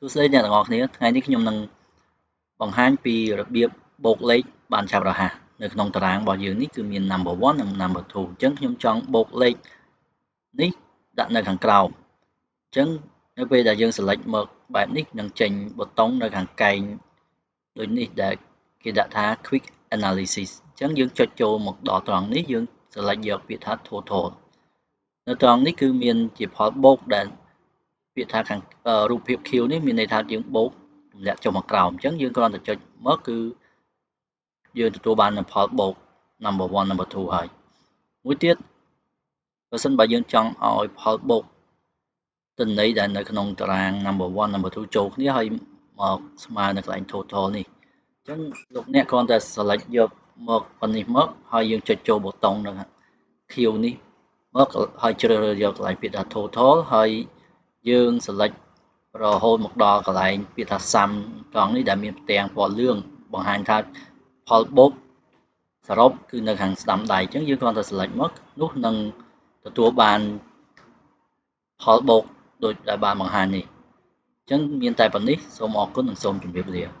សួស្តីអ្នកទាំងអស់គ្នាថ្ងៃនេះខ្ញុំនឹងបង្ហាញពីរបៀបបូកលេខបានឆាប់រហ័សនៅក្នុងតារាងរបស់យើងនេះគឺមាន number 1និង number 2អញ្ចឹងខ្ញុំចង់បូកលេខនេះដាក់នៅខាងក្រោមអញ្ចឹងនៅពេលដែលយើង select មកបែបនេះនឹងចេញប៊ូតុងនៅខាងកែងដូចនេះដែលគេដាក់ថា quick analysis អញ្ចឹងយើងចុចចូលមកដល់ត្រង់នេះយើង select យកពាក្យថា total នៅត្រង់នេះគឺមានជាផលបូកដែលពាក្យថាខាងរូបភាព Q នេះមានន័យថាយើងបូកទម្លាក់ចុះមកក្រោមអញ្ចឹងយើងគ្រាន់តែចុចមកគឺយើងទទួលបាននូវផលបូក number 1 number 2ហើយមួយទៀតបើសិនបើយើងចង់ឲ្យផលបូកទិន្នន័យដែលនៅក្នុងតារាង number 1 number 2ចូលគ្នាហើយមកស្មើនៅកន្លែង total នេះអញ្ចឹងលោកអ្នកគ្រាន់តែ select យកមកប៉ុណ្នេះមកហើយយើងចុចចូលប៊ូតុងនៅ Q នេះមកហើយជ្រើសរើសយកកន្លែងពាក្យថា total ហើយយើង select រហូតមកដល់កន្លែងពាក្យថា sum ត្រង់នេះដែលមានផ្ទាំងពណ៌លឿងបង្ហាញថាផលបូកសរុបគឺនៅខាងស្ដាំដៃអញ្ចឹងយើងគ្រាន់តែ select មកនោះនឹងទទួលបានផលបូកដូចដែលបានបង្ហាញនេះអញ្ចឹងមានតែប៉ុណ្នេះសូមអរគុណនិងសូមជម្រាបលា។